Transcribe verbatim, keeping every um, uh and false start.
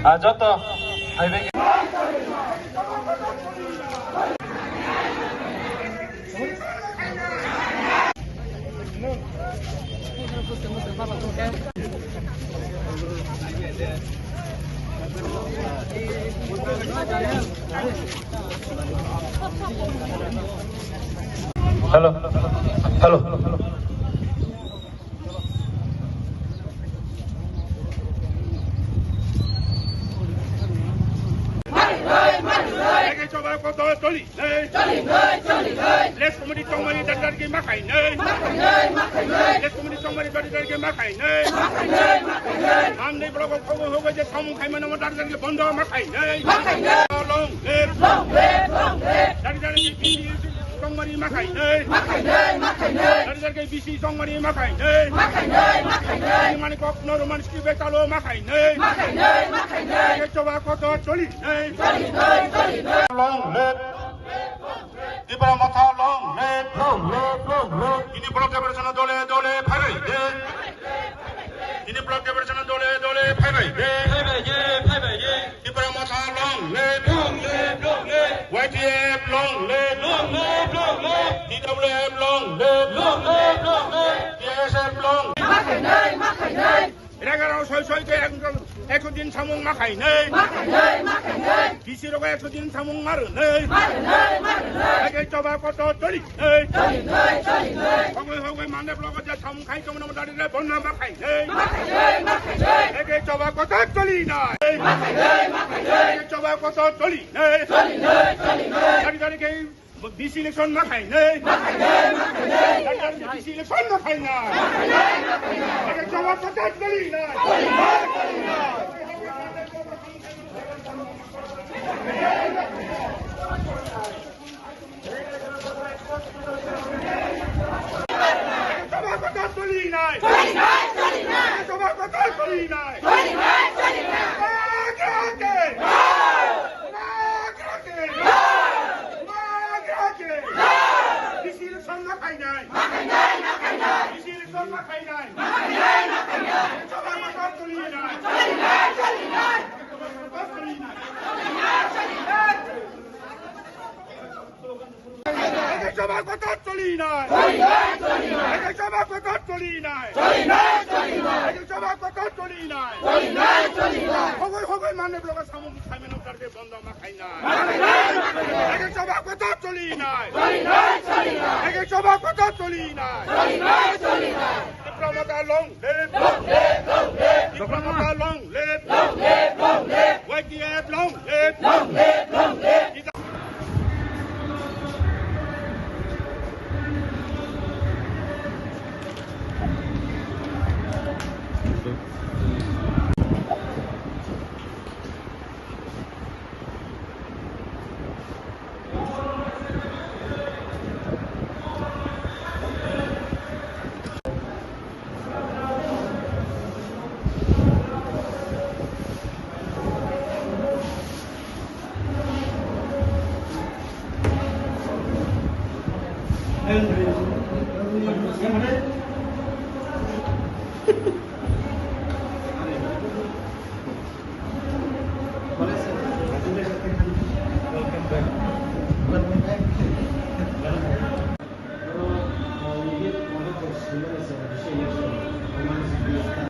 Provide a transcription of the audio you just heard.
Ah, joto. Hello. Hello. Eke choba kotor choli nei. Choli nei, choli nei. Village committee chongmani dadi dadi ke ma khai nei. Ma khai nei, ma khai nei. Village committee chongmani dadi dadi ke ma khai nei. Ma khai nei, ma khai nei. Namdei block o khogo hogo je samung khai mano dadi dadi ke bondo ma khai nei. Ma khai nei. Long live. Long live, long live. Dadi dadi ke chongmani ma khai nei. Ma khai nei, ma khai nei. Dadi dadi ke B C chongmani ma khai nei. Ma khai nei, ma khai nei. Mani kok no roman script talo ma khai nei. Ma khai nei, ma khai nei. Eke choba kotor choli nei. Choli nei, choli nei. Long live. Tipra Motha long live. Long live, long live. Ini block depression dole dole phaibai de. Ini block depression dole dole phaibai de. Phaibai de, phaibai de. Tipra Motha long live. Long live, long live. Y T F long live. Long live, long live. T W F long live. Long live, long live. T S F long. Ma khai nei, ma khai nei. Ragarao soi soi ke ekjon ekso din samung ma khai nei. Ma khai nei, ma khai nei. D C rok ekso din samung ma rw nei. Ma rw nei, ma rw nei. Eke choba kotor choli nei. Choli nei, choli nei. Hogoi hogoi mane block je samung khai tongmani dadi re bondo ma khai nei. Ma khai nei, ma khai nei. Eke choba kotor choli nei. Ma khai nei, ma khai nei. Eke choba kotor choli nei. Choli nei, choli nei. Dadi dadi ke B C election ma khai nei. Ma khai nei, ma khai nei. Dadi dadi ke B C election ma khai nei. Ma khai nei, ma khai nei. Eke choba kotor choli nei. Choli nei, choli nei. Choba kotor choli nei. Choli nei, choli nei. Choba kotor choli nei. Choli nei, choli nei. Magra ke. Magra ke. Magra ke. B C election ma khai nei. Ma khai nei, ma khai nei. B C election ma khai nei. Ma khai nei, ma khai nei. Choba kotor choli nei. Choli nei, choli nei. Choba kotor choli nei. Eke choba kotor choli nei. Eke choba kotor choli nei. Eke choba kotor choli nei. Hogoi hogoi mane block samung khai mano dadi ke bondo ma khai nei. Eke choba kotor choli nei. Eke choba kotor choli nei. Tipra Motha long live. Long live, long live. Tipra Motha long live. Long live, long live. Y T F long live. Long live, long live.